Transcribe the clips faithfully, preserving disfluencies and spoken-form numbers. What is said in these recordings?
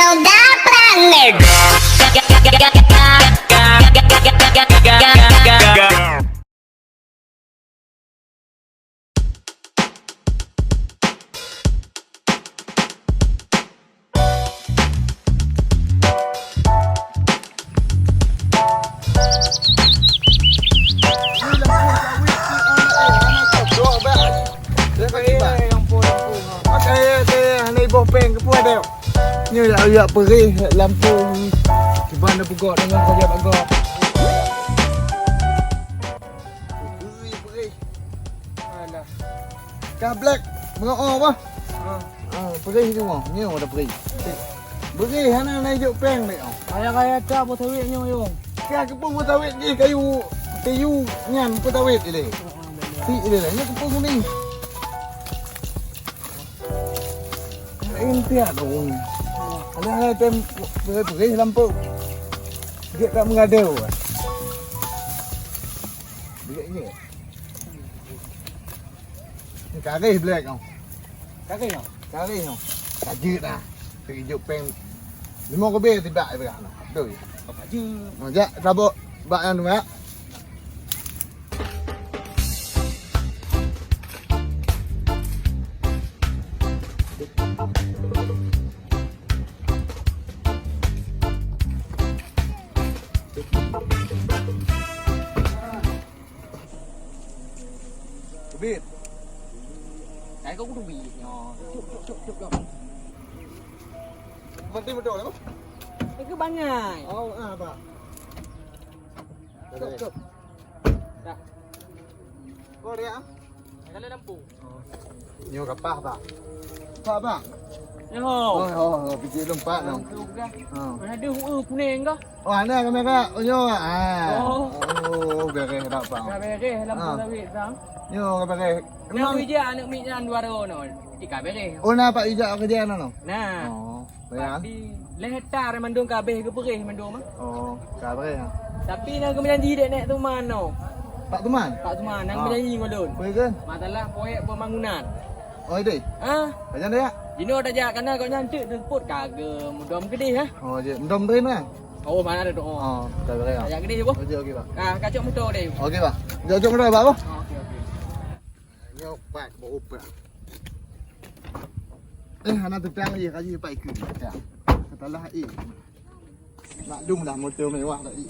Soda Planet. Pakai, eh, hana iboh péng keupeue deh. Nyoe yak, yak peurih lampu. Cuba na peugok deungon raja bagok. Peurih, peurih. Alah. Ka black, meungoe bah. Ha. Ha, peurih nyoe, nyoe dah peurih. Peurih, hana na ijok péng deh. Raya-raya ka beuh sawit nyoe, Yong. Ka keupeue beuh sawit jih kayu, kayu nyan beuh sawit ilèe. Si ilèe, nyoe keupeue kuning. Intiak dong. Ada tem peurih lampu. Dia tak mengadeu. Dia ni. Ni kareh black tau. Kareh tau? Kareh tau. Kajeut dah. Teuijok péng lima ribèe tibak dia peugah. Betul. Apa je? Majak tabok bak anu, ya. Ubit. Saya kau kudu bit nyoe. Cuk, cuk, cuk, cuk, cuk. Mantri betul, apa? Itu bangai. Oh, ah, apa? Cok, cok. Dah. Oh, dia, ah? Kalau lampu. Nyoe kapah, Bang. Pak, Bang. Nyoe. Oh, oh, oh, pijak lompat, Bang. Lampu kah? Ha. Mana ada, uh, kuning kah? Oh, ada kamera. Oh, nyoe. Ah. Oh. Oh, beres dah, Bang. Dah beres lampu sawit, Bang. Nyoe beres. Nyoe ijak aneuk miet nyan dua roh nyoe. Ika beres. Oh, na Pak ijak kerja nyoe? Nah. Oh. Tapi lhèe hektar mandum ka abéh geupeureh mandum ah. Oh, ka abéh, ya. Tapi na geumeujanji dek Nek Tuman nyoe. Pak Tuman? Pak Tuman, na geumeujanji ngon lôn. Peue keuh? Masalah proyek pembangunan. Oh, itu? Ah. Pajan dah, ya? Jinoe tajak, karena gobnyan teuk teupot ka geumudom keudeh, ah. Oh, je. Mudom drain, kan? Oh, mana ada doa. Oh, ka abéh, ya. Tajak keudeh, boh. Oke, oke, Pak. Ah, kacok motor deh. Oke, Pak. Jok, jok motor, Pak, boh. Ah, oke, oke. Nyoe pat bak upah. Eh, hana teutang lé, ka jih pat ikeu teutang. Katalah, eh. Maklum lah motor mewah tadi.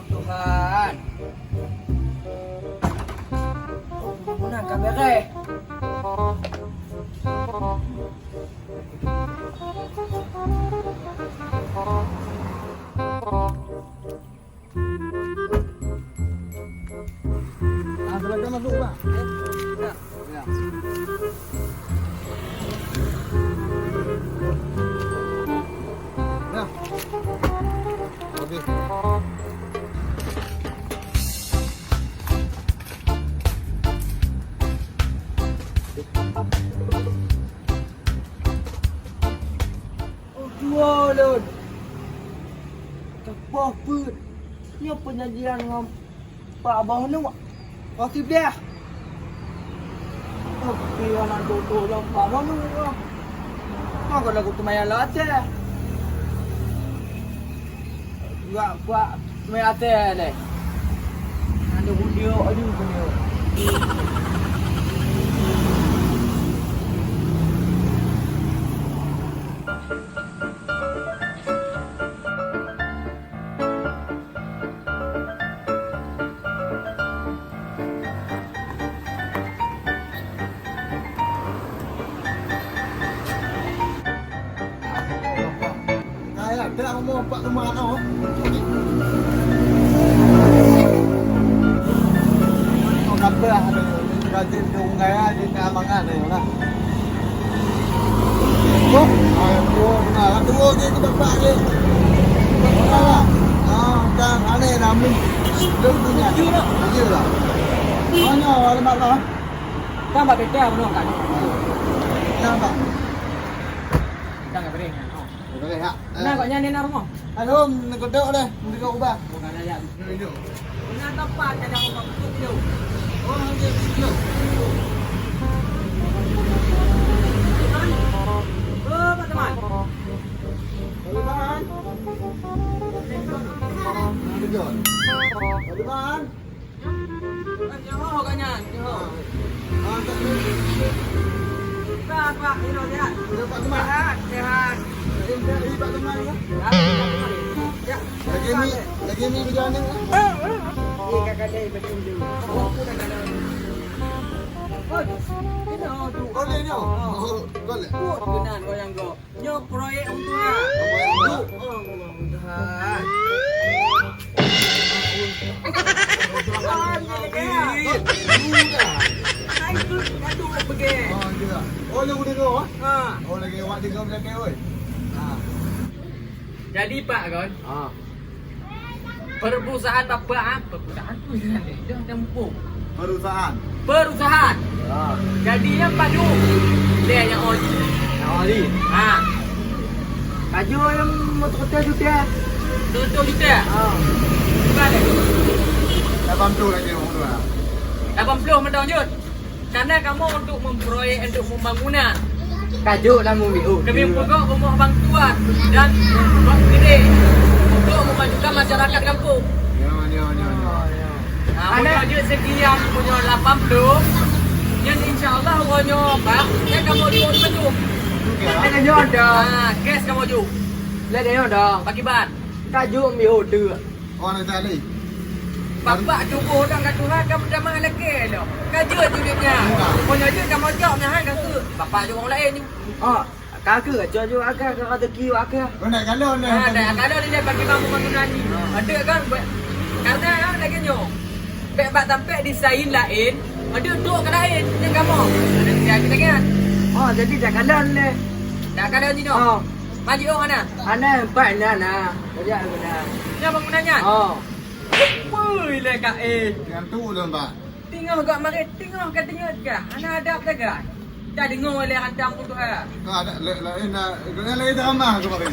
Tuhan. Meunan ka beres. Ah, silakan masuk, Pak. Ya. Ya. Ya. Oke. Oh, dua lôn. Kapoh peuet. Nyoe peunjanjian ngon Pak Abah Nuek. Waktu dia. Oh, dia nak duduk dalam Pak Abah Nuek. Kau kalau aku temayang lah, Aceh. Buat, buat. Meuaté lé. Ada video aja video. Kaya, tidak mau empat rumah anak, oh. Oh, kabeh ada. Rajin ke Unggai aja, ke Amangan aja lah. Oh, ayo, turun, nah, turun je ke tempat je. Ah, kan, aneh Lôn punya. Jujur lah. Jujur lah. Oh, nyoe alamat lah. Kan bak beda bunoe kan. Yang bak. Kan bak beda. Beda ya. Nah, kok nyan na rumoh? Alhom, neukeudok deh, neukeudok ubah. Bukan aja. Ini. Ini tempat ada orang tu. Oh, dia tu. Oh, Pak Teman. Pak Teman. Pak Teman. Pak Teman. Nyoe ka nyan, nyoe. Ah, tak ada. Pak, Pak, Ino sehat? Sehat, Pak Teman. Sehat, sehat. Sehat, Pak Teman, ya? Ya, Pak Teman. Ya. Lagi ni, lagi ni kerja ni. Ni kakak dia betul tu. Oh, aku dah kena. Oh, Ino tu. Oh, dia nyoe. Oh, kau lihat. Oh, kenal orang kau. Nyoe proyek ureueng tuha. Proyek ureueng tuha. Oh, iya, iya. Hai, tu, gaduh dah pergi. Oh, iya. Oh, lu udah dua, ah? Ha. Oh, lagi awak tiga belas ke, oi. Ha. Jadi, Pak, kan? Ha. Perusahaan bapak, ah, perusahaan tu jangan deh, dah, dah mumpung. Perusahaan. Perusahaan. Ya. Jadi nyang padum? Deh, nyang oli. Nyang oli. Ha. Kaju nyang motor juta. Tujuh juta. Ha. Berapa lagi? Lapan puluh lagi, orang tua. Lapan puluh mantong jeuet. Karena kamoe untuk memproyek, untuk pembangunan. Kajok lah mumiu. Kami pegok rumoh bang tuan dan bang gede untuk memajukan masyarakat kampung. Ya, ya, ya, ya. Ha, meunyoe jeuet sekian, meunyoe lapan puluh, nyan insya Allah uroe nyoe bak, nyan kamoe jok di Bandung. Okey. Ada nyoe dah. Ha, gas kamoe jok. Lah ada nyoe dah. Bagi ban. Kajok miu tu. Oh, nak cari. Bapak tuboh dan ka Tuhan ka meutamah lakée lom. Ka jeuet jeuet nyan. Enggak. Meunyoe jeuet ka mojok nyan hai ka keu. Bapak jeuet ureueng laén ni. Oh, ka keu, cok jeuet agak, ka rezeki agak. Oh, nak kalau ni. Ha, nak kalau ni dia bagi bang pembangunan ni. Ha. Ada kan, buat, karena lagi nyoe. Bèk bak tampék di sain laén, ada trok ka laén, nyang kamoe. Ada siap kita kan. Oh, jadi dah kalon leh. Dah kalon ni noh. Oh. Maji oh hana. Hana empat na na. Banyak guna. Nyan bangunan nyan? Oh. Pui lé ka eh. Nyan tu ulôn, Pak. Teungoh gak marit, teungoh ka teungeut ka. Hana adab sagai. Dah deungoe lé rantang putoh ha. Ka ada lé-, lain dah, lain dah ramah kemarin.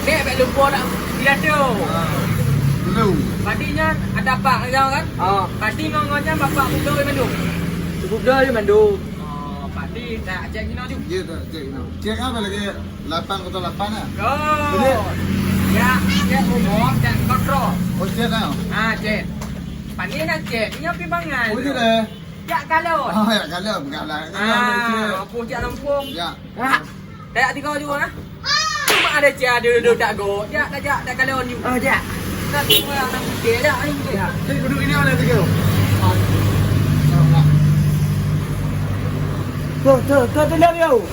Nek bèk lupa nak pidato. Ha. Dulu. Padi nyan ada bak ngon kan? Ha. Padi ngon ngon nyan bapak muda di Bandung. Muda di Bandung. Oh, padi tak cek gino ju. Ya, tak cek gino. Cek apa lagi? Lapan kosong lapan lah. Go. Jadi? Ya, cek umur dan kontrol. Oh, cek lah. Ha, cek. Padi nak cek. Nyopi bangai. Oh, je dah. Jak kalon. Oh, jak kalon. Enggak lah. Ah, apa jak lampung? Ya. Ha. Dak tiga juga nah. Cuma ada cia ada duduk tak go. Jak tak jak tak kalon you. Ah, jak. Tak semua orang nak fikir dah ni. Ya. Jadi duduk ini ada tiga. Tu tu tu tu lihat yo.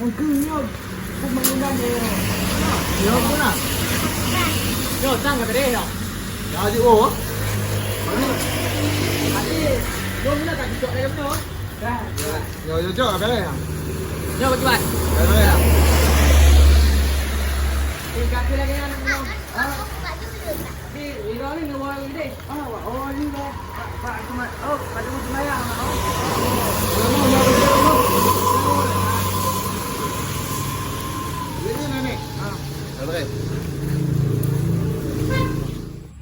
Ongkeu nyoe pembangunan nyoe. Nyoe pun lah. Nyoe sang ka tadi nyoe. Dah je oh. Tapi nyoe mula tak cocok lagi betul. Dah. Nyoe cocok apa ya? Nyoe betul. Apa ya? Tinggal lagi yang nyoe. Ha? Di, di luar ni nyoe deh. Ah, wah, oh, ni dah. Pak, Pak, cuma, oh, pada musim raya, Mak, oh. Ini nenek. Ah. Dah beres.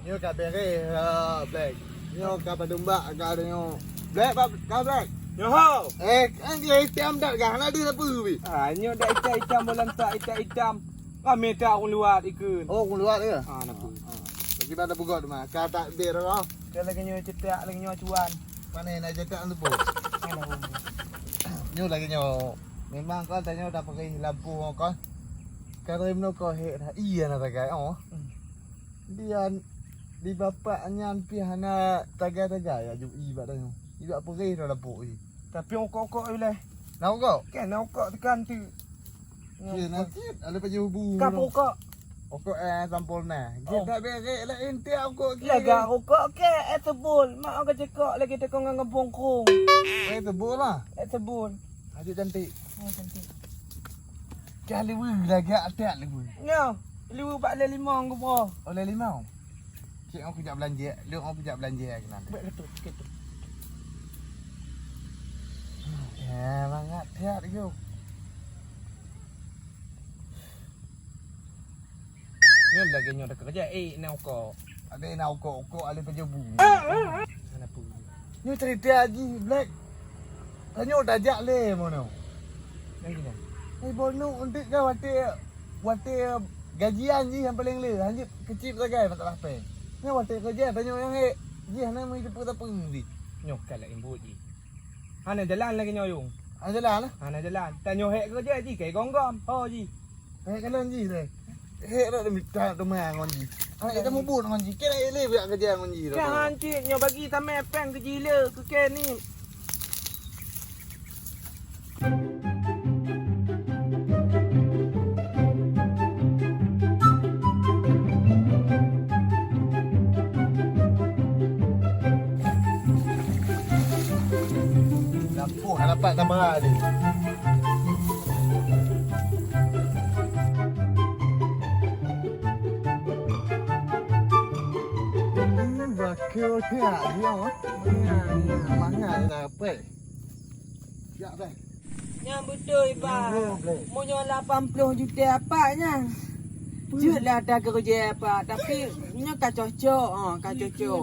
Nyoe ka beres, ah, Black. Nyoe ka padum bak, ka ada nyoe. Black, Black, ka Black. Nyoe ho. Eh, kan dia hitam dah, kan ada apa, Bi? Ah, nyoe dah hitam-hitam, bola tak hitam-hitam. Ramé that ureueng luwat ikheun. Oh, ureueng luwat ke? Ah, na peue. Ah. Bagi pada peugah teuma. Ka takbir roh. Ka lagèe nyoe cetak, lagèe nyoe acuan. Pane nak cetak tu, Po? Nyoe lagèe nyoe. Memang kon tanyoe tapeugah lampu kon. Ka rim nyoe ko hek dah. Iya na tagai, oh. Hmm. Dia Di bapak nyan pih hana tagai-tagai ya jok i bak tanyoe. I bak peurih dah lapuk i. Tapi okok-okok i leh. Na okok? Kan na okok tekan tu. Okey, na cit. Ada paji hubu. Ka okok. Okok, eh, sampurna. Oh. Dia tak berek lah inti okok ke. Laga okok ke, eh, sebul. Mak okok cekok lagi tekong ngan bongkong. Eh, sebul lah. Eh, sebul. Adik cantik. Oh, cantik. Kah liwe lagak atak liwe. Nyo, liwe bak lé limong gubroe. Oh, lé limong. Cik, aku jak belanja. Lok aku jak belanja kena. Baik, betul, betul. Ya, mangat thiat tu. Nyoe lagèe nyoe dak keureuja, eh, na okok. Ada na okok-okok, ada pejabu. Kenapa? Nyoe cerita Haji Black. Tanyoe tajak lé mono. Yang gini. Hai bono untuk kau watèe, watèe gajian jih yang paling le, hanjeuet kecil sagai masalah pèng. Nyoe watèe kerja tanyoe yang hek. Jih hana meuteupeu-teupeu jih. Nyoe kalak imbut jih. Hana jalan lagèe nyoe yung. Hana jalan lah. Hana jalan. Tanyoe hek kerja jih kai gom-gom. Ho jih. Hai kalon jih deh. Hek dak demi tak teuma ngon jih. Hai kamu buat ngon jih. Kira ile biak kerja ngon jih. Kan hancit nyoe bagi sampai pèng ke jih le ke ken ni. Lampu hana dapat kamera ni. Hmm, bakul thiak dia. Mangat dah apa? Siap dah. Nyan beutôi, Pak. Nyan beutôi. Meunyoe lapan ploh juta apa nyan? Jeuet lah ata keureuja, Pak. Tapi nyoe ka cocok, ha, ka cocok.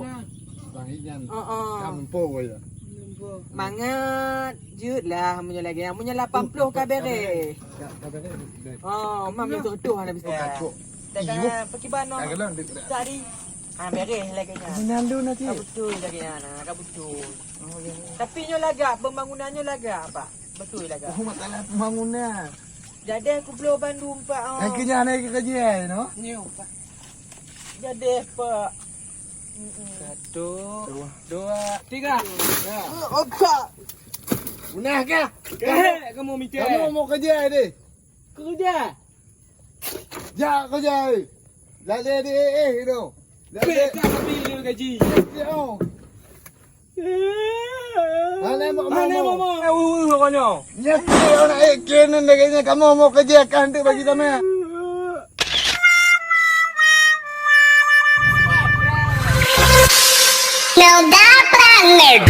Bang Ijan. Ha, ha. Ka mumpung ya. Mangat, jeuet lah meunyoe lagèe nyan. Meunyoe lapan ploh ka bereh. Ka, ka bereh. Oh, mam nyoe tu hana bisa. Oh, kacok. Iyo. Takkan pergi bano. Takkan lanjut. Tadi. Ha, bereh lagèe nyan. Meunyan dulu nanti. Ka beutôi lagèe nyan, ha, ka beutôi. Tapi nyoe lagak, pembangunan nyoe lagak, Pak. Beutôi lagak. Oh, masalah pembangunan. Jadeh kubloe bandum, Pak, oh. Lagi nyan naik kerja, no? Nyoe, Pak. Jadeh, Pak. Mm-mm. Satu, dua, tiga. Ya. Otak. Munah kah? Kamu, kamu mikir. Kamu mau kerja, deh? Kerja. Jak kau jai. Lalé di eh eh tu. Lalé. Beda tapi dia gaji. Yo. Mana mak mama? Eh, ui, ui, ui, kau nyo. Nyet kau nak eh kena lagi ni kamu mau kerja kan tu bagi sama. Now that planet.